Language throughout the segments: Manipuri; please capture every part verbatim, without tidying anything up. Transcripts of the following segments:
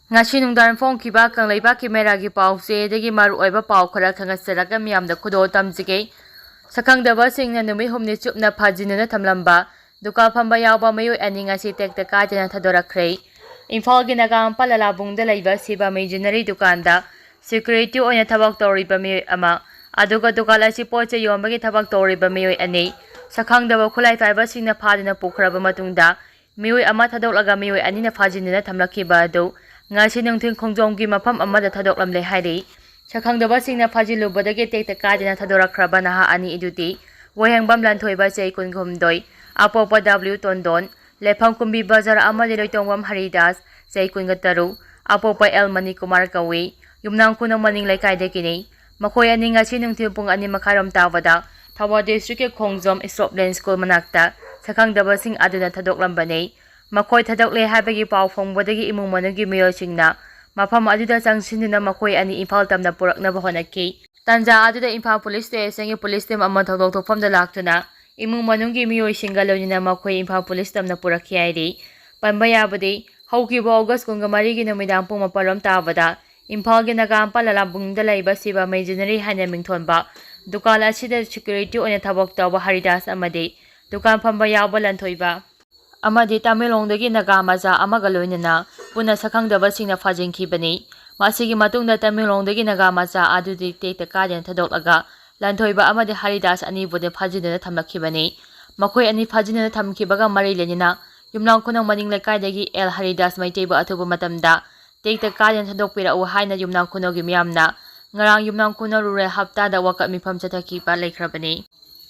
ꯉꯁꯤ ꯅꯨꯡꯗꯥꯡ ꯐꯣꯡꯈꯤꯕ ꯀꯪꯂꯩꯄꯥꯛꯀꯤ ꯃꯦꯔꯥꯒꯤ ꯄꯥꯎꯆꯦꯗꯒꯤ ꯃꯔꯨꯑꯣꯏꯕ ꯄꯥꯎ ꯈꯔ ꯈꯪꯍꯟꯖꯔꯒ ꯃꯤꯌꯥꯝꯗ ꯈꯨꯗꯣꯜ ꯇꯝꯖꯒꯦ꯫ ꯁꯛꯈꯪꯗꯕꯁꯤꯡꯅ ꯅꯨꯃꯤꯠ ꯍꯨꯝꯅꯤ ꯆꯨꯞꯅ ꯐꯥꯖꯤꯟꯗꯨꯅ ꯊꯝꯂꯝꯕ ꯗꯨꯀꯥꯟ ꯐꯝꯕ ꯌꯥꯎꯕ ꯃꯤꯑꯣꯏ ꯑꯅꯤ ꯉꯁꯤ ꯇꯦꯛꯇ ꯀꯥꯏꯗꯅ ꯊꯥꯗꯣꯔꯛꯈ꯭ꯔꯦ꯫ ꯏꯝꯐꯥꯜꯒꯤ ꯅꯥꯒꯥꯃꯄꯥꯜ ꯂꯂꯥꯕꯨꯡꯗ ꯂꯩꯕ ꯁꯤꯕꯥ ꯃꯦꯖꯤꯅꯔꯤ ꯗꯨꯀꯥꯟꯗ ꯁꯦꯀ꯭ꯌꯨꯔꯤꯇꯤ ꯑꯣꯏꯅ ꯊꯕꯛ ꯇꯧꯔꯤꯕ ꯃꯤꯑꯣꯏ ꯑꯃ, ꯑꯗꯨꯒ ꯗꯨꯀꯥꯟ ꯑꯁꯤ ꯄꯣꯠ ꯆꯩ ꯌꯣꯟꯕꯒꯤ ꯊꯕꯛ ꯇꯧꯔꯤꯕ ꯃꯤꯑꯣꯏ ꯑꯅꯤ, ꯁꯛꯈꯪꯗꯕ ꯈꯨꯠꯂꯥꯏ ꯄꯥꯏꯕꯁꯤꯡꯅ ꯐꯥꯗꯨꯅ ꯄꯨꯈ꯭ꯔꯕ ꯃꯇꯨꯡꯗ, ꯃꯤꯑꯣꯏ ꯑꯃ ꯊꯥꯗꯣꯛꯂꯒ ꯃꯤꯑꯣꯏ ꯑꯅꯤꯅ ꯐꯥꯖꯤꯟꯗꯨꯅ ꯊꯝꯂꯛꯈꯤꯕ ꯑꯗꯨ ꯉꯁꯤ ꯅꯨꯡꯊꯤꯜ ꯈꯣꯡꯖꯣꯝꯒꯤ ꯃꯐꯝ ꯑꯃꯗ ꯊꯥꯗꯣꯛꯂꯝꯂꯦ ꯍꯥꯏꯔꯤ꯫ ꯁꯛꯈꯪꯗꯕꯁꯤꯡꯅ ꯐꯥꯖꯤꯜꯂꯨꯕꯗꯒꯤ ꯇꯦꯛꯇ ꯀꯥꯏꯗꯅ ꯊꯥꯗꯣꯔꯛꯈ꯭ꯔꯕ ꯅꯍꯥ ꯑꯅꯤ ꯑꯗꯨꯗꯤ ꯋꯥꯍꯦꯡꯕꯝ ꯂꯟꯊꯣꯏꯕ, ꯆꯍꯤ ꯀꯨꯟꯍꯨꯝꯗꯣꯏ, ꯑꯄꯣꯛꯄ ꯗꯕ꯭ꯂꯤꯎ ꯇꯣꯟꯗꯣꯟ, ꯂꯩꯐꯝ ꯀꯨꯝꯕꯤ ꯕꯖꯥꯔ, ꯑꯃꯗꯤ ꯂꯣꯏꯇꯣꯡꯕꯝ ꯍꯔꯤꯗꯥꯁ, ꯆꯍꯤ ꯀꯨꯟꯒ ꯇꯔꯨꯛ, ꯑꯄꯣꯛꯄ ꯑꯦꯜ ꯃꯅꯤꯀꯨꯃꯥꯔ ꯀꯧꯏ꯫ ꯌꯨꯝꯅꯥꯝ ꯈꯨꯅꯧ ꯃꯅꯤꯡ ꯂꯩꯀꯥꯏꯗꯒꯤꯅꯤ꯫ ꯃꯈꯣꯏ ꯑꯅꯤ ꯉꯁꯤ ꯅꯨꯡꯊꯤꯜ ꯄꯨꯡ ꯑꯅꯤ ꯃꯈꯥꯏꯔꯣꯝ ꯇꯥꯕꯗ ꯊꯧꯕꯥꯜ ꯗꯤꯁꯇ꯭ꯔꯤꯛꯀꯤ ꯈꯣꯡꯖꯣꯝ ꯁ꯭ꯂꯣꯞꯂꯦꯟ ꯁ꯭ꯀꯨꯜ ꯃꯅꯥꯛꯇ ꯁꯛꯈꯪꯗꯕꯁꯤꯡ ꯑꯗꯨꯅ ꯊꯥꯗꯣꯛꯂꯝꯕꯅꯤ꯫ ꯃꯈꯣꯏ ꯊꯥꯗꯣꯛꯂꯦ ꯍꯥꯏꯕꯒꯤ ꯄꯥꯎ ꯐꯪꯕꯗꯒꯤ ꯏꯃꯨꯡ ꯃꯅꯨꯡꯒꯤ ꯃꯤꯑꯣꯏꯁꯤꯡꯅ ꯃꯐꯝ ꯑꯗꯨꯗ ꯆꯪꯁꯤꯟꯗꯨꯅ ꯃꯈꯣꯏ ꯑꯅꯤ ꯏꯝꯐꯥꯜ ꯇꯝꯅ ꯄꯨꯔꯛꯅꯕ ꯍꯣꯠꯅꯈꯤ꯫ ꯇꯥꯟꯖꯥ ꯑꯗꯨꯗ ꯏꯝꯐꯥꯜ ꯄꯨꯂꯤꯁ ꯁ꯭ꯇꯦꯁꯟꯒꯤ ꯄꯨꯂꯤꯁ ꯇꯤꯝ ꯑꯃ ꯊꯧꯗꯣꯛ ꯊꯣꯛꯐꯝꯗ ꯂꯥꯛꯇꯨꯅ ꯏꯃꯨꯡ ꯃꯅꯨꯡꯒꯤ ꯃꯤꯑꯣꯏꯁꯤꯡꯒ ꯂꯣꯏꯅꯅ ꯃꯈꯣꯏ ꯏꯝꯐꯥꯜ ꯄꯨꯂꯤꯁ ꯇꯝꯅ ꯄꯨꯔꯛꯈꯤ ꯍꯥꯏꯔꯤ꯫ ꯄꯟꯕ ꯌꯥꯕꯗꯤ, ꯍꯧꯈꯤꯕ ꯑꯣꯒꯁ ꯀꯨꯟꯒ ꯃꯔꯤꯒꯤ ꯅꯨꯃꯤꯗꯥꯡ ꯄꯨꯡ ꯃꯥꯄꯜ ꯔꯣꯝ ꯇꯥꯕꯗ ꯏꯝꯐꯥꯜꯒꯤ ꯅꯥꯒꯥꯃꯄꯥꯜ ꯂꯂꯥꯕꯨꯡꯗ ꯂꯩꯕ ꯁꯤꯕꯥ ꯃꯦꯖꯤꯅꯔꯤ ꯍꯥꯏꯅ ꯃꯤꯡꯊꯣꯟꯕ ꯗꯨꯀꯥꯟ ꯑꯁꯤꯗ ꯁꯦꯀ꯭ꯌꯨꯔꯤꯇꯤ ꯑꯣꯏꯅ ꯊꯕꯛ ꯇꯧꯕ ꯍꯔꯤꯗꯥꯁ ꯑꯃꯗꯤ ꯗꯨꯀꯥꯟ ꯐꯝꯕ ꯌꯥꯎꯕ ꯂꯟꯊꯣꯏꯕ ꯑꯃꯗꯤ ꯇꯃꯦꯡꯂꯣꯡꯗꯒꯤ ꯅꯥꯒꯥ ꯃꯆꯥ ꯑꯃꯒ ꯂꯣꯏꯅꯅ ꯄꯨꯟꯅ ꯁꯛꯈꯪꯗꯕꯁꯤꯡꯅ ꯐꯥꯖꯤꯟꯈꯤꯕꯅꯤ꯫ ꯃꯁꯤꯒꯤ ꯃꯇꯨꯡꯗ ꯇꯃꯦꯡꯂꯣꯡꯗꯒꯤ ꯅꯥꯒꯥ ꯃꯆꯥ ꯑꯗꯨꯗꯤ ꯇꯦꯛꯇ ꯀꯥꯏꯗꯅ ꯊꯥꯗꯣꯛꯂꯒ ꯂꯟꯊꯣꯏꯕ ꯑꯃꯗꯤ ꯍꯔꯤꯗꯥꯁ ꯑꯅꯤꯕꯨꯗꯤ ꯐꯥꯖꯤꯟꯗꯨꯅ ꯊꯝꯂꯛꯈꯤꯕꯅꯤ꯫ ꯃꯈꯣꯏ ꯑꯅꯤ ꯐꯥꯖꯤꯟꯗꯨꯅ ꯊꯝꯈꯤꯕꯒ ꯃꯔꯤ ꯂꯩꯅꯅ ꯌꯨꯝꯅꯥꯝ ꯈꯨꯅꯧ ꯃꯅꯤꯡ ꯂꯩꯀꯥꯏꯗꯒꯤ ꯑꯦꯜ ꯍꯔꯤꯗꯥꯁ ꯃꯩꯇꯩꯕꯨ ꯑꯊꯨꯕ ꯃꯇꯝꯗ ꯇꯦꯛꯇ ꯀꯥꯏꯗꯅ ꯊꯥꯗꯣꯛꯄꯤꯔꯛꯎ ꯍꯥꯏꯅ ꯌꯨꯝꯅꯥꯝ ꯈꯨꯅꯧꯒꯤ ꯃꯤꯌꯥꯝꯅ ꯉꯔꯥꯡ ꯌꯨꯝꯅꯥꯝ ꯈꯨꯅꯧ ꯔꯨꯔꯦꯜ ꯍꯞꯇꯥꯗ ꯋꯥꯀꯠ ꯃꯤꯐꯝ ꯆꯠꯊꯈꯤꯕ ꯂꯩꯈ꯭ꯔꯕꯅꯤ꯫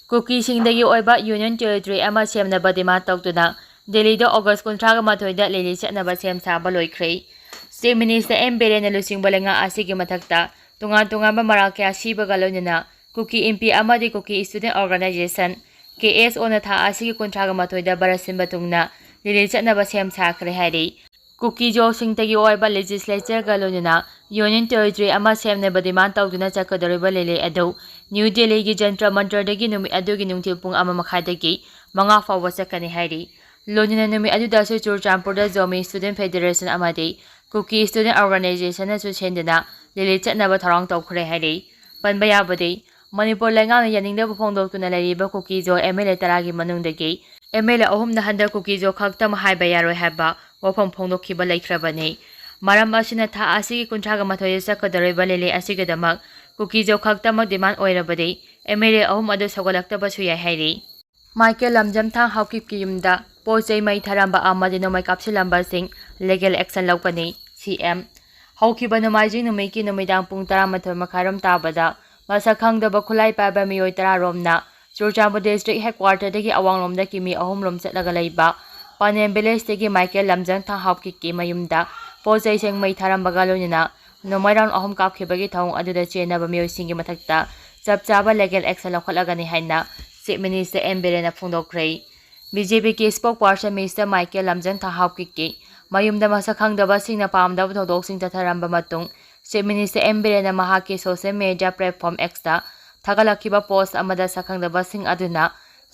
ꯀꯨꯀꯤꯁꯤꯡꯗꯒꯤ ꯑꯣꯏꯕ ꯌꯨꯅꯤꯌꯟ ꯇꯦꯔꯤꯇꯣꯔꯤ ꯑꯃ ꯁꯦꯝꯅꯕ ꯗꯤꯃꯥꯟ ꯇꯧꯗꯨꯅ ꯗꯦꯜꯂꯤꯗ ꯑꯣꯒꯁ ꯀꯨꯟꯊ꯭ꯔꯥꯒ ꯃꯥꯊꯣꯏꯗ ꯂꯤꯂꯤ ꯆꯠꯅꯕ ꯁꯦꯝ ꯁꯥꯕ ꯂꯣꯏꯈ꯭ꯔꯦ꯫ ꯆꯤꯐ ꯃꯤꯅꯤꯁꯇꯔ ꯑꯦꯝ ꯕꯤꯔꯦꯟꯅ ꯂꯨꯆꯤꯡꯕ ꯂꯩꯉꯥꯛ ꯑꯁꯤꯒꯤ ꯃꯊꯛꯇ ꯇꯣꯉꯥꯟ ꯇꯣꯉꯥꯟꯕ ꯃꯔꯥꯜ ꯀꯌꯥ ꯁꯤꯕꯒ ꯂꯣꯏꯅꯅ ꯀꯨꯀꯤ ꯏꯝꯄꯤ ꯑꯃꯗꯤ ꯀꯨꯀꯤ ꯏꯁꯇꯨꯗꯦꯟ ꯑꯣꯔꯒꯅꯥꯏꯖꯦꯁꯟ, ꯀꯦ ꯑꯦꯁ ꯑꯣꯅ ꯊꯥ ꯑꯁꯤꯒꯤ ꯀꯨꯟꯊ꯭ꯔꯥꯒ ꯃꯥꯊꯣꯏꯗ ꯚꯥꯔꯠ ꯁꯤꯟꯕ ꯊꯨꯡꯅ ꯂꯤꯂꯤ ꯆꯠꯅꯕ ꯁꯦꯝ ꯁꯥꯈ꯭ꯔꯦ ꯍꯥꯏꯔꯤ꯫ ꯀꯨꯀꯤ ꯖꯣꯁꯤꯡꯇꯒꯤ ꯑꯣꯏꯕ ꯂꯦꯖꯤꯁꯂꯦꯆꯔꯒ ꯂꯣꯏꯅꯅ ꯌꯨꯅꯤꯌꯟ ꯇꯦꯔꯤꯇꯣꯔꯤ ꯑꯃ ꯁꯦꯝꯅꯕ ꯗꯤꯃꯥꯟ ꯇꯧꯗꯨꯅ ꯆꯠꯀꯗꯧꯔꯤꯕ ꯂꯤꯂꯤ ꯑꯗꯨ ꯅ꯭ꯌꯨ ꯗꯦꯜꯂꯤꯒꯤ ꯖꯟꯇ꯭ꯔ ꯃꯟꯇ꯭ꯔꯗꯒꯤ ꯅꯨꯃꯤꯠ ꯑꯗꯨꯒꯤ ꯅꯨꯡꯊꯤꯜ ꯄꯨꯡ ꯑꯃ ꯃꯈꯥꯏꯗꯒꯤ ꯃꯉꯥ ꯐꯥꯎꯕ ꯆꯠꯀꯅꯤ ꯍꯥꯏꯔꯤ꯫ ꯂꯣꯏꯅꯅ ꯅꯨꯃꯤꯠ ꯑꯗꯨꯗꯁꯨ ꯆꯨꯔꯆꯥꯟꯄꯨꯔꯗ ꯖꯣꯃꯤ ꯁ꯭ꯇꯨꯗꯦꯟ ꯐꯦꯗꯦꯔꯦꯁꯟ ꯑꯃꯗꯤ ꯀꯨꯀꯤ ꯁ꯭ꯇꯨꯗꯦꯟꯠ ꯑꯣꯔꯒꯅꯥꯏꯖꯦꯁꯟꯅꯁꯨ ꯁꯦꯝꯗꯨꯅ ꯂꯤꯂꯤ ꯆꯠꯅꯕ ꯊꯧꯔꯥꯡ ꯇꯧꯈ꯭ꯔꯦ ꯍꯥꯏꯔꯤ꯫ ꯄꯟꯕ ꯌꯥꯕꯗꯤ, ꯃꯅꯤꯄꯨꯔ ꯂꯩꯉꯥꯛꯅ ꯌꯥꯅꯤꯡꯗꯕ ꯐꯣꯡꯗꯣꯛꯇꯨꯅ ꯂꯩꯔꯤꯕ ꯀꯨꯀꯤꯖꯣ ꯑꯦꯝ ꯑꯦꯜ ꯑꯦ ꯇꯔꯥꯒꯤ ꯃꯅꯨꯡꯗꯒꯤ ꯑꯦꯝ ꯑꯦꯜ ꯑꯦ ꯑꯍꯨꯝꯅ ꯍꯟꯗꯛ ꯀꯨꯀꯤꯖꯣ ꯈꯛꯇꯃꯛ ꯍꯥꯏꯕ ꯌꯥꯔꯣꯏ ꯍꯥꯏꯕ ꯋꯥꯐꯝ ꯐꯣꯡꯗꯣꯛꯈꯤꯕ ꯂꯩꯈ꯭ꯔꯕꯅꯤ꯫ ꯃꯔꯝ ꯑꯁꯤꯅ ꯊꯥ ꯑꯁꯤꯒꯤ ꯀꯨꯟꯊ꯭ꯔꯥꯒ ꯃꯥꯊꯣꯏꯗ ꯆꯠꯀꯗꯧꯔꯤꯕ ꯂꯤꯂꯤ ꯑꯁꯤꯒꯤꯗꯃꯛ ꯀꯨꯀꯤꯖꯣ ꯈꯛꯇꯃꯛ ꯗꯤꯃꯥꯟ ꯑꯣꯏꯔꯕꯗꯤ ꯑꯦꯝ ꯑꯦꯜ ꯑꯦ ꯑꯍꯨꯝ ꯑꯗꯨ ꯁꯧꯒꯠꯂꯛꯇꯕꯁꯨ ꯌꯥꯏ ꯍꯥꯏꯔꯤ꯫ ꯃꯥꯏꯀꯦꯜ ꯂꯝꯖꯝꯊꯥꯡ ꯍꯥꯎꯀꯤꯞꯀꯤ ꯌꯨꯝꯗ ꯄꯣꯠ ꯆꯩ ꯃꯩ ꯊꯥꯔꯝꯕ ꯑꯃꯗꯤ ꯅꯣꯡꯃꯩ ꯀꯥꯞꯁꯤꯜꯂꯝꯕꯁꯤꯡ ꯂꯤꯒꯦꯜ ꯑꯦꯛꯁꯟ ꯂꯧꯒꯅꯤ, ꯁꯤ ꯑꯦꯝ꯫ ꯍꯧꯈꯤꯕ ꯅꯣꯡꯃꯥꯏꯖꯤꯡ ꯅꯨꯃꯤꯠꯀꯤ ꯅꯨꯃꯤꯗꯥꯡ ꯄꯨꯡ ꯇꯔꯥꯃꯥꯊꯣꯏ ꯃꯈꯥꯏꯔꯣꯝ ꯇꯥꯕꯗ ꯃꯁꯛ ꯈꯪꯗꯕ ꯈꯨꯠꯂꯥꯏ ꯄꯥꯏꯕ ꯃꯤꯑꯣꯏ ꯇꯔꯥꯔꯣꯝꯅ ꯆꯨꯔꯆꯥꯟꯄꯨꯔ ꯗꯤꯁꯇ꯭ꯔꯤꯛ ꯍꯦꯗꯀ꯭ꯋꯥꯔꯇꯔꯗꯒꯤ ꯑꯋꯥꯡꯂꯣꯝꯗ ꯀꯤꯃꯤ ꯑꯍꯨꯝꯔꯣꯝ ꯆꯠꯂꯒ ꯂꯩꯕ ꯄꯥꯅꯦꯝ ꯚꯤꯂꯦꯖꯇꯒꯤ ꯃꯥꯏꯀꯦꯜ ꯂꯝꯖꯝꯊꯥꯡ ꯍꯥꯎꯀꯤꯞꯀꯤ ꯃꯌꯨꯝꯗ ꯄꯣꯠ ꯆꯩꯁꯤꯡ ꯃꯩ ꯊꯥꯔꯝꯕꯒ ꯂꯣꯏꯅꯅ ꯅꯣꯡꯃꯩ ꯔꯥꯎꯟ ꯑꯍꯨꯝ ꯀꯥꯞꯈꯤꯕꯒꯤ ꯊꯧꯑꯣꯡ ꯑꯗꯨꯗ ꯆꯦꯟꯅꯕ ꯃꯤꯑꯣꯏꯁꯤꯡꯒꯤ ꯃꯊꯛꯇ ꯆꯞ ꯆꯥꯕ ꯂꯤꯒꯦꯜ ꯑꯦꯛꯁꯟ ꯂꯧꯈꯠꯂꯒꯅꯤ ꯍꯥꯏꯅ ꯆꯤꯐ ꯃꯤꯅꯤꯁꯇꯔ ꯑꯦꯝ ꯕꯤꯔꯦꯟꯅ ꯐꯣꯡꯗꯣꯛꯈ꯭ꯔꯦ꯫ ꯕꯤ ꯖꯦ ꯄꯤꯒꯤ spokesperson mister Michael Lamjamthang ꯍꯥꯎꯀꯤꯞꯀꯤ ꯃꯌꯨꯝꯗ ꯃꯁꯛ ꯈꯪꯗꯕꯁꯤꯡꯅ ꯄꯥꯝꯗꯕ ꯊꯧꯗꯣꯛꯁꯤꯡ ꯆꯠꯊꯔꯝꯕ ꯃꯇꯨꯡ ꯆꯤꯐ ꯃꯤꯅꯤꯁꯇꯔ ꯑꯦꯝ ꯕꯤꯔꯦꯟꯅ ꯃꯍꯥꯛꯀꯤ ꯁꯣꯁꯤꯌꯦꯜ ꯃꯤꯗꯤꯌꯥ ꯄ꯭ꯂꯦꯠꯐꯣꯝ ꯑꯦꯛꯁꯇ ꯊꯥꯒꯠꯂꯛꯈꯤꯕ ꯄꯣꯁ ꯑꯃꯗ ꯁꯛꯈꯪꯗꯕꯁꯤꯡ ꯑꯗꯨꯅ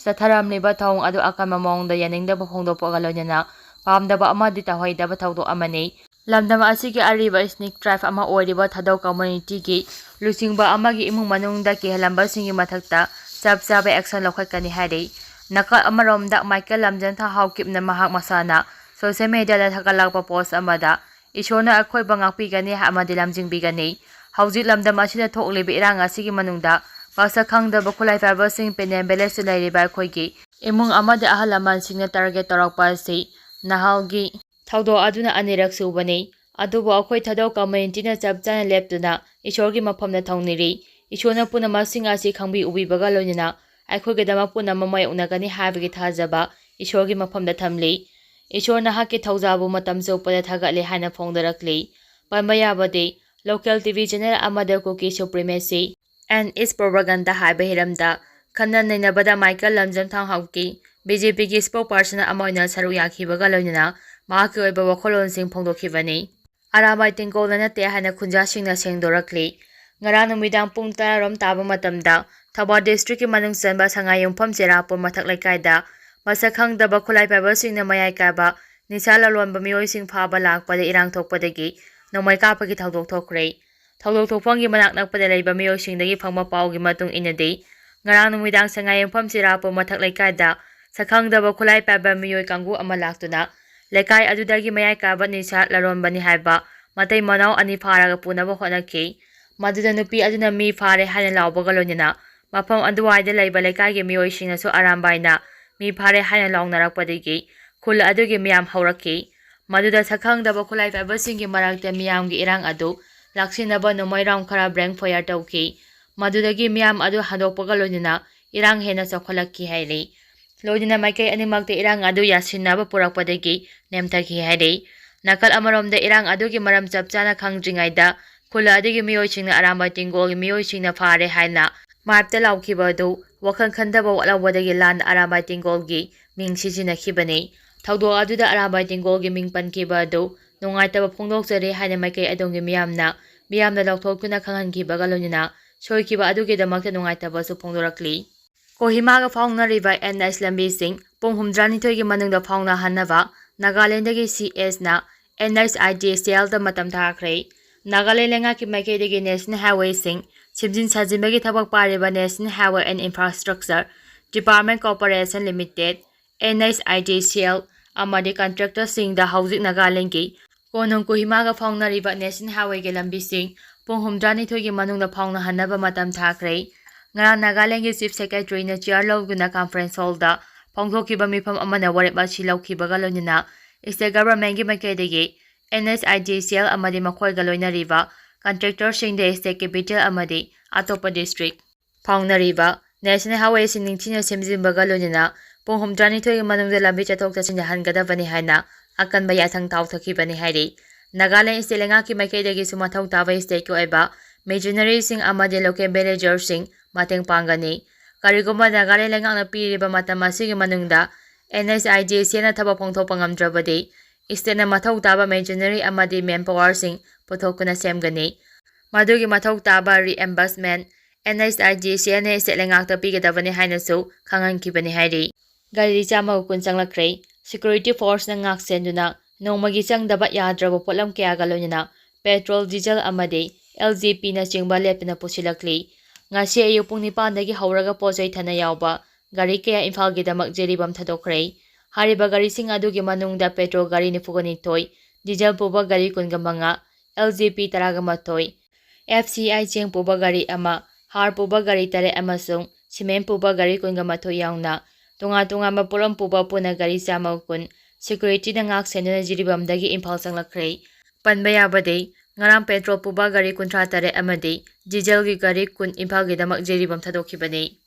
ꯆꯠꯊꯔꯝꯂꯤꯕ ꯊꯧꯑꯣꯡ ꯑꯗꯨ ꯑꯀꯟꯕ ꯃꯑꯣꯡꯗ ꯌꯥꯅꯤꯡꯗꯕ ꯐꯣꯡꯗꯣꯛꯄꯒ ꯂꯣꯏꯅꯅ ꯄꯥꯝꯗꯕ ꯑꯃꯗꯤ ꯇꯧꯍꯩꯗꯕ ꯊꯧꯗꯣꯛ ꯑꯃꯅꯤ꯫ ꯂꯝꯗꯝ ꯑꯁꯤꯒꯤ ꯑꯔꯤꯕ ꯏꯊꯅꯤꯛ ꯇ꯭ꯔꯥꯏꯕ ꯑꯃ ꯑꯣꯏꯔꯤꯕ ꯊꯥꯗꯧ ꯀꯝꯃ꯭ꯌꯨꯅꯤꯇꯤꯒꯤ ꯂꯨꯆꯤꯡꯕ ꯑꯃꯒꯤ ꯏꯃꯨꯡ ꯃꯅꯨꯡꯗ ꯀꯤꯍꯜꯂꯝꯕꯁꯤꯡꯒꯤ ꯃꯊꯛꯇ ꯆꯞ ꯆꯥꯕ ꯑꯦꯛꯁꯟ ꯂꯧꯈꯠꯀꯅꯤ ꯍꯥꯏꯔꯤ꯫ ꯅꯥꯀꯜ ꯑꯃꯔꯣꯝꯗ ꯃꯥꯏꯀꯦꯜ ꯂꯝꯖꯝꯊꯥꯡ ꯍꯥꯎꯀꯤꯞꯅ ꯃꯍꯥꯛ ꯃꯁꯥꯅ ꯁꯣꯁꯤꯌꯦꯜ ꯃꯤꯗꯤꯌꯥꯗ ꯊꯥꯒꯠꯂꯛꯄ ꯄꯣꯁ ꯑꯃꯗ ꯏꯁꯣꯔꯅ ꯑꯩꯈꯣꯏꯕꯨ ꯉꯥꯛꯄꯤꯒꯅꯤ ꯑꯃꯗꯤ ꯂꯝꯖꯤꯡꯕꯤꯒꯅꯤ꯫ ꯍꯧꯖꯤꯛ ꯂꯝꯗꯝ ꯑꯁꯤꯗ ꯊꯣꯛꯂꯤꯕ ꯏꯔꯥꯡ ꯑꯁꯤꯒꯤ ꯃꯅꯨꯡꯗ ꯃꯁꯛ ꯈꯪꯗꯕ ꯈꯨꯠꯂꯥꯏ ꯄꯥꯏꯕꯁꯤꯡ ꯄꯦꯅꯦꯝ ꯚꯤꯂꯦꯖꯇ ꯂꯩꯔꯤꯕ ꯑꯩꯈꯣꯏꯒꯤ ꯏꯃꯨꯡ ꯑꯃꯗꯤ ꯑꯍꯜ ꯂꯃꯟꯁꯤꯡꯅ ꯇꯥꯔꯒꯦꯠ ꯇꯧꯔꯛꯄ ꯑꯁꯤ ꯅꯍꯥꯜꯒꯤ ꯊꯧꯗꯣꯛ ꯑꯗꯨꯅ ꯑꯅꯤꯔꯛ ꯁꯨꯕꯅꯤ꯫ ꯑꯗꯨꯕꯨ ꯑꯩꯈꯣꯏ ꯊꯥꯗꯧ ꯀꯝꯃ꯭ꯌꯨꯅꯤꯇꯤꯅ ꯆꯞ ꯆꯥꯅ ꯂꯦꯞꯇꯨꯅ ꯏꯁꯣꯔꯒꯤ ꯃꯐꯝꯗ ꯊꯧꯅꯤꯔꯤ꯫ ꯏꯁꯣꯔꯅ ꯄꯨꯝꯅꯃꯛꯁꯤꯡ ꯑꯁꯤ ꯈꯪꯕꯤ ꯎꯕꯤꯕꯒ ꯂꯣꯏꯅꯅ ꯑꯩꯈꯣꯏꯒꯤꯗꯃꯛ ꯄꯨꯝꯅꯃꯛ ꯃꯥꯌꯣꯛꯅꯒꯅꯤ ꯍꯥꯏꯕꯒꯤ ꯊꯥꯖꯕ ꯏꯁꯣꯔꯒꯤ ꯃꯐꯝꯗ ꯊꯝꯂꯤ꯫ ꯏꯁꯣꯔ ꯅꯍꯥꯛꯀꯤ ꯊꯧꯖꯥꯜꯕꯨ ꯃꯇꯝ ꯆꯨꯞꯄꯗ ꯊꯥꯒꯠꯂꯤ ꯍꯥꯏꯅ ꯐꯣꯡꯗꯣꯔꯛꯂꯤ꯫ ꯄꯟꯕ ꯌꯥꯕꯗꯤ, ꯂꯣꯀꯦꯜ ꯇꯤ ꯚꯤ ꯆꯦꯅꯦꯜ ꯑꯃꯗ ꯀꯨꯀꯤ ꯁꯨꯄ꯭ꯔꯤꯃꯦꯁꯤ ꯑꯦꯟ ꯏꯁ ꯄ꯭ꯔꯣꯄꯥꯒꯟꯗꯥ ꯍꯥꯏꯕ ꯍꯤꯔꯝꯗ ꯈꯟꯅ ꯅꯩꯅꯕꯗ ꯃꯥꯏꯀꯦꯜ ꯂꯝꯖꯝꯊꯥꯡ ꯍꯥꯎꯀꯤ ꯕꯤ ꯖꯦ ꯄꯤꯒꯤ ꯁ꯭ꯄꯣꯛ ꯄꯥꯔꯁꯟ ꯑꯃ ꯑꯣꯏꯅ ꯁꯔꯨꯛ ꯌꯥꯈꯤꯕꯒ ꯂꯣꯏꯅꯅ ꯃꯍꯥꯛꯀꯤ ꯑꯣꯏꯕ ꯋꯥꯈꯜꯂꯣꯟꯁꯤꯡ ꯐꯣꯡꯗꯣꯛꯈꯤꯕꯅꯤ꯫ ꯑꯔꯥꯃꯥꯏ ꯇꯦꯡꯒꯣꯜꯅ ꯅꯠꯇꯦ ꯍꯥꯏꯅ ꯈꯨꯟꯖꯥꯁꯤꯡꯅ ꯁꯦꯡꯗꯣꯔꯛꯂꯤ꯫ ꯉꯔꯥꯡ ꯅꯨꯃꯤꯗꯥꯡ ꯄꯨꯡ ꯇꯔꯥꯔꯣꯝ ꯇꯥꯕ ꯃꯇꯝꯗ ꯊꯧꯕꯥꯜ ꯗꯤꯁꯇ꯭ꯔꯤꯛꯀꯤ ꯃꯅꯨꯡ ꯆꯟꯕ ꯁꯉꯥꯏꯌꯨꯝꯐꯝ ꯆꯦꯔꯥꯄꯨꯔ ꯃꯊꯛ ꯂꯩꯀꯥꯏꯗ ꯃꯁꯛ ꯈꯪꯗꯕ ꯈꯨꯠꯂꯥꯏ ꯄꯥꯏꯕꯁꯤꯡꯅ ꯃꯌꯥꯏ ꯀꯥꯏꯕ ꯅꯤꯁꯥ ꯂꯂꯣꯟꯕ ꯃꯤꯑꯣꯏꯁꯤꯡ ꯐꯥꯕ ꯂꯥꯛꯄꯗ ꯏꯔꯥꯡ ꯊꯣꯛꯄꯗꯒꯤ ꯅꯣꯡꯃꯩ ꯀꯥꯞꯄꯒꯤ ꯊꯧꯗꯣꯛ ꯊꯣꯛꯈ꯭ꯔꯦ꯫ ꯊꯧꯗꯣꯛ ꯊꯣꯛꯐꯝꯒꯤ ꯃꯅꯥꯛ ꯅꯛꯄꯗ ꯂꯩꯕ ꯃꯤꯑꯣꯏꯁꯤꯡꯗꯒꯤ ꯐꯪꯕ ꯄꯥꯎꯒꯤ ꯃꯇꯨꯡ ꯏꯟꯅꯗꯤ, ꯉꯔꯥꯡ ꯅꯨꯃꯤꯗꯥꯡ ꯁꯉꯥꯏꯌꯨꯝꯐꯝ ꯆꯤꯔꯥꯄꯨ ꯃꯊꯛ ꯂꯩꯀꯥꯏꯗ ꯁꯛꯈꯪꯗꯕ ꯈꯨꯠꯂꯥꯏ ꯄꯥꯏꯕ ꯃꯤꯑꯣꯏ ꯀꯥꯡꯕꯨ ꯑꯃ ꯂꯥꯛꯇꯨꯅ ꯂꯩꯀꯥꯏ ꯑꯗꯨꯗꯒꯤ ꯃꯌꯥꯏ ꯀꯥꯕ ꯅꯤꯁꯥ ꯂꯂꯣꯟꯕꯅꯤ ꯍꯥꯏꯕ ꯃꯇꯩ ꯃꯅꯥꯎ ꯑꯅꯤ ꯐꯥꯔꯒ ꯄꯨꯅꯕ ꯍꯣꯠꯅꯈꯤ꯫ ꯃꯗꯨꯗ ꯅꯨꯄꯤ ꯑꯗꯨꯅ "ꯃꯤ ꯐꯥꯔꯦ" ꯍꯥꯏꯅ ꯂꯥꯎꯕꯒ ꯂꯣꯏꯅꯅ ꯃꯐꯝ ꯑꯗꯨꯋꯥꯏꯗ ꯂꯩꯕ ꯂꯩꯀꯥꯏꯒꯤ ꯃꯤꯑꯣꯏꯁꯤꯡꯅꯁꯨ ꯑꯔꯥꯝꯕꯥꯏꯅ "ꯃꯤ ꯐꯥꯔꯦ" ꯍꯥꯏꯅ ꯂꯥꯎꯅꯔꯛꯄꯗꯒꯤ ꯈꯨꯜ ꯑꯗꯨꯒꯤ ꯃꯤꯌꯥꯝ ꯍꯧꯔꯛꯈꯤ꯫ ꯃꯗꯨꯗ ꯁꯛꯈꯪꯗꯕ ꯈꯨꯠꯂꯥꯏ ꯄꯥꯏꯕꯁꯤꯡꯒꯤ ꯃꯔꯛꯇ ꯃꯤꯌꯥꯝꯒꯤ ꯏꯔꯥꯡ ꯑꯗꯨ ꯂꯥꯛꯁꯤꯟꯅꯕ ꯅꯣꯡꯃꯩ ꯔꯥꯎꯟ ꯈꯔ ꯕ꯭ꯂꯦꯡ ꯐꯥꯌꯔ ꯇꯧꯈꯤ꯫ ꯃꯗꯨꯗꯒꯤ ꯃꯤꯌꯥꯝ ꯑꯗꯨ ꯍꯟꯗꯣꯛꯄꯒ ꯂꯣꯏꯅꯅ ꯏꯔꯥꯡ ꯍꯦꯟꯅ ꯆꯥꯎꯈꯠꯂꯛꯈꯤ ꯍꯥꯏꯔꯤ꯫ ꯂꯣꯏꯅꯅ ꯃꯥꯏꯀꯩ ꯑꯅꯤꯃꯛꯇ ꯏꯔꯥꯡ ꯑꯗꯨ ꯌꯥꯁꯤꯟꯅꯕ ꯄꯨꯔꯛꯄꯗꯒꯤ ꯅꯦꯝꯊꯈꯤ ꯍꯥꯏꯔꯤ꯫ ꯅꯥꯀꯜ ꯑꯃꯔꯣꯝꯗ ꯏꯔꯥꯡ ꯑꯗꯨꯒꯤ ꯃꯔꯝ ꯆꯞ ꯆꯥꯅ ꯈꯪꯗ꯭ꯔꯤꯉꯩꯗ ꯈꯨꯜ ꯑꯗꯨꯒꯤ ꯃꯤꯑꯣꯏꯁꯤꯡꯅ ꯑꯔꯥꯝꯕꯥꯏ ꯇꯤꯡꯒꯣꯜꯒꯤ ꯃꯤꯑꯣꯏꯁꯤꯡꯅ "ꯐꯥꯔꯦ" ꯍꯥꯏꯅ ꯃꯥꯏꯞꯇ ꯂꯥꯎꯈꯤꯕ ꯑꯗꯨ ꯋꯥꯈꯜ ꯈꯟꯊꯕ ꯋꯥꯠꯍꯧꯕꯗꯒꯤ ꯂꯥꯟꯅ ꯑꯔꯥꯝꯕꯥꯏ ꯇꯤꯡꯒꯣꯜꯒꯤ ꯃꯤꯡ ꯁꯤꯖꯤꯟꯅꯈꯤꯕꯅꯤ꯫ ꯊꯧꯗꯣꯛ ꯑꯗꯨꯗ ꯑꯔꯥꯝꯕꯥꯏ ꯇꯤꯡꯒꯣꯜꯒꯤ ꯃꯤꯡ ꯄꯟꯈꯤꯕ ꯑꯗꯨ ꯅꯨꯡꯉꯥꯏꯇꯕ ꯐꯣꯡꯗꯣꯛꯆꯔꯤ ꯍꯥꯏꯅ ꯃꯥꯏꯀꯩ ꯑꯗꯣꯝꯒꯤ ꯃꯤꯌꯥꯝꯅ ꯃꯤꯌꯥꯝꯗ ꯂꯧꯊꯣꯛꯇꯨꯅ ꯈꯪꯍꯟꯈꯤꯕꯒ ꯂꯣꯏꯅꯅ ꯁꯣꯏꯈꯤꯕ ꯑꯗꯨꯒꯤꯗꯃꯛꯇ ꯅꯨꯡꯉꯥꯏꯇꯕꯁꯨ ꯐꯣꯡꯗꯣꯔꯛꯂꯤ꯫ ꯀꯣꯍꯤꯃꯥꯒ ꯐꯥꯎꯅꯔꯤꯕ ꯑꯦꯟ ꯑꯩꯆ ꯂꯝꯕꯤꯁꯤꯡ ꯄꯨꯡ ꯍꯨꯝꯗ꯭ꯔꯥꯅꯤꯊꯣꯏꯒꯤ ꯃꯅꯨꯡꯗ ꯐꯥꯎꯅꯍꯟꯅꯕ ꯅꯥꯒꯥꯂꯦꯟꯗꯒꯤ ꯁꯤ ꯑꯦꯁꯅ ꯑꯦꯟ ꯑꯩꯆ ꯑꯥꯏ ꯗꯤ ꯁꯤ ꯑꯦꯜꯗ ꯃꯇꯝ ꯊꯥꯈ꯭ꯔꯦ꯫ ꯅꯥꯒꯥꯂꯦꯟ ꯂꯩꯉꯥꯛꯀꯤ ꯃꯥꯏꯀꯩꯗꯒꯤ ꯅꯦꯁꯅꯦꯜ ꯍꯥꯏꯋꯦꯁꯤꯡ ꯁꯦꯝꯖꯤꯟ ꯁꯥꯖꯤꯟꯕꯒꯤ ꯊꯕꯛ ꯄꯥꯏꯔꯤꯕ National Highway and Infrastructure Department Corporation Limited, N H I D C L, ꯑꯃꯗꯤ ꯀꯟꯇ꯭ꯔꯦꯛꯇꯔꯁꯤꯡꯗ ꯍꯧꯖꯤꯛ ꯅꯥꯒꯥꯂꯦꯟꯒꯤ ꯀꯣꯅꯨꯡ ꯀꯣꯍꯤꯃꯥꯒ ꯐꯥꯎꯅꯔꯤꯕ ꯅꯦꯁꯅꯦꯜ ꯍꯥꯏꯋꯦꯒꯤ ꯂꯝꯕꯤꯁꯤꯡ ꯄꯨꯡ ꯍꯨꯝꯗ꯭ꯔꯥꯅꯤꯊꯣꯏꯒꯤ ꯃꯅꯨꯡꯗ ꯐꯥꯎꯅꯍꯟꯅꯕ ꯃꯇꯝ ꯊꯥꯈ꯭ꯔꯦ꯫ ꯉꯔꯥꯡ ꯅꯥꯒꯥꯂꯦꯟꯒꯤ ꯆꯤꯐ ꯁꯦꯀ꯭ꯔꯦꯇꯔꯤꯅ ꯆꯤꯌꯥꯔ ꯂꯧꯗꯨꯅ ꯀꯟꯐꯔꯦꯟꯁ ꯍꯣꯜꯗ ꯐꯣꯡꯗꯣꯛꯈꯤꯕ ꯃꯤꯐꯝ ꯑꯃꯅ ꯋꯥꯔꯦꯞ ꯑꯁꯤ ꯂꯧꯈꯤꯕꯒ ꯂꯣꯏꯅꯅ ꯁ꯭ꯇꯦꯠ ꯒꯚꯔꯟꯃꯦꯟꯠꯀꯤ ꯃꯥꯏꯀꯩꯗꯒꯤ N H I D C L ꯑꯃꯗꯤ ꯃꯈꯣꯏꯒ ꯂꯣꯏꯅꯔꯤꯕ ꯀꯟꯇ꯭ꯔꯦꯛꯇꯔꯁꯤꯡꯗ ꯁ꯭ꯇꯦꯠ ꯀꯦꯄꯤꯇꯦꯜ ꯑꯃꯗꯤ ꯑꯇꯣꯞꯄ ꯗꯤꯁꯇ꯭ꯔꯤꯛ ꯐꯥꯎꯅꯔꯤꯕ ꯅꯦꯁꯅꯦꯜ ꯍꯥꯏꯋꯦꯁꯤꯡ ꯅꯤꯡꯊꯤꯅ ꯁꯦꯝꯖꯤꯟꯕꯒ ꯂꯣꯏꯅꯅ ꯄꯨꯡ ꯍꯨꯝꯗ꯭ꯔꯥꯅꯤꯊꯣꯏꯒꯤ ꯃꯅꯨꯡꯗ ꯂꯝꯕꯤ ꯆꯠꯊꯣꯛ ꯆꯠꯁꯤꯟ ꯌꯥꯍꯟꯒꯗꯕꯅꯤ ꯍꯥꯏꯅ ꯑꯀꯟꯕ ꯌꯥꯊꯪ ꯇꯥꯎꯊꯈꯤꯕꯅꯤ ꯍꯥꯏꯔꯤ꯫ ꯅꯥꯒꯥꯂꯦꯟ ꯁ꯭ꯇꯦꯠ ꯂꯩꯉꯥꯛꯀꯤ ꯃꯥꯏꯀꯩꯗꯒꯤꯁꯨ ꯃꯊꯧ ꯇꯥꯕ ꯁ꯭ꯇꯦꯠꯀꯤ ꯑꯣꯏꯕ ꯃꯤꯁꯅꯔꯤꯁꯤꯡ ꯑꯃꯗꯤ ꯂꯣꯀꯦꯜ ꯚꯤꯂꯦꯖꯔꯁꯤꯡ ꯃꯇꯦꯡ ꯄꯥꯡꯒꯅꯤ꯫ ꯀꯔꯤꯒꯨꯝꯕ ꯅꯥꯒꯥꯂꯦꯟ ꯂꯩꯉꯥꯛꯅ ꯄꯤꯔꯤꯕ ꯃꯇꯝ ꯑꯁꯤꯒꯤ ꯃꯅꯨꯡꯗ N H I D C L ꯅ ꯊꯕꯛ ꯄꯥꯡꯊꯣꯛꯄ ꯉꯝꯗ꯭ꯔꯕꯗꯤ, ꯁ꯭ꯇꯦꯠꯅ ꯃꯊꯧ ꯇꯥꯕ ꯃꯦꯁꯤꯅꯔꯤ ꯑꯃꯗꯤ ꯃꯦꯟ ꯄꯥꯋꯔꯁꯤꯡ ꯄꯨꯊꯣꯛꯇꯨꯅ ꯁꯦꯝꯒꯅꯤ꯫ ꯃꯗꯨꯒꯤ ꯃꯊꯧ ꯇꯥꯕ reimbursement N H I D C L ꯅ ꯁ꯭ꯇꯦꯠ ꯂꯩꯉꯥꯛꯇ ꯄꯤꯒꯗꯕꯅꯤ ꯍꯥꯏꯅꯁꯨ ꯈꯪꯍꯟꯈꯤꯕꯅꯤ ꯍꯥꯏꯔꯤ꯫ ꯒꯥꯔꯤ ꯆꯥꯝꯃꯒ ꯀꯨꯟ ꯆꯪꯂꯛꯈ꯭ꯔꯦ꯫ Security forceꯅ ꯉꯥꯛ ꯁꯦꯟꯗꯨꯅ ꯅꯣꯡꯃꯒꯤ ꯆꯪꯗꯕ ꯌꯥꯗ꯭ꯔꯕ ꯄꯣꯠꯂꯝ ꯀꯌꯥꯒ ꯂꯣꯏꯅꯅ petrol, diesel ꯑꯃꯗꯤ L G Pꯅꯆꯤꯡꯕ ꯂꯦꯞꯇꯅ ꯄꯨꯁꯤꯜꯂꯛꯂꯤ꯫ ꯉꯁꯤ ꯑꯌꯨꯛ ꯄꯨꯡ ꯅꯤꯄꯥꯟꯗꯒꯤ ꯍꯧꯔꯒ ꯄꯣꯠ ꯆꯩ ꯊꯥꯅ ꯌꯥꯎꯕ ꯒꯥꯔꯤ ꯀꯌꯥ ꯏꯝꯐꯥꯜꯒꯤꯗꯃꯛ ꯖꯤꯔꯤꯕꯥꯝ ꯊꯥꯗꯣꯛꯈ꯭ꯔꯦ꯫ ꯍꯥꯏꯔꯤꯕ ꯒꯥꯔꯤꯁꯤꯡ ꯑꯗꯨꯒꯤ ꯃꯅꯨꯡꯗ petrol ꯒꯥꯔꯤ ꯅꯤꯐꯨꯒ ꯅꯤꯊꯣꯏ, diesel ꯄꯨꯕ ꯒꯥꯔꯤ ꯀꯨꯟꯒ ꯃꯉꯥ, L G P ꯇꯔꯥꯒ ꯃꯥꯊꯣꯏ, F C I ꯆꯦꯡ ꯄꯨꯕ ꯒꯥꯔꯤ ꯑꯃ, ꯍꯥꯔ ꯄꯨꯕ ꯒꯥꯔꯤ ꯇꯔꯦꯠ ꯑꯃꯁꯨꯡ cement ꯄꯨꯕ ꯒꯥꯔꯤ ꯀꯨꯟꯒ ꯃꯥꯊꯣꯏ ꯌꯥꯎꯅ ꯇꯣꯉꯥꯟ ꯇꯣꯉꯥꯟꯕ ꯄꯣꯠꯂꯝ ꯄꯨꯕ ꯄꯨꯟꯅ ꯒꯥꯔꯤ ꯆꯥꯝꯃꯒ ꯀꯨꯟ securityꯅ ꯉꯥꯛ ꯁꯦꯟꯗꯨꯅ ꯖꯤꯔꯤꯕꯥꯝꯗꯒꯤ ꯏꯝꯐꯥꯜ ꯆꯪꯂꯛꯈ꯭ꯔꯦ꯫ ꯄꯟꯕ ꯌꯥꯕꯗꯤ, ꯉꯔꯥꯡ petrol ꯄꯨꯕ ꯒꯥꯔꯤ ꯀꯨꯟꯊ꯭ꯔꯥ ꯇꯔꯦꯠ ꯑꯃꯗꯤ dieselꯒꯤ ꯒꯥꯔꯤ ꯀꯨꯟ ꯏꯝꯐꯥꯜꯒꯤꯗꯃꯛ ꯖꯤꯔꯤꯕꯥꯝ ꯊꯥꯗꯣꯛꯈꯤꯕꯅꯤ꯫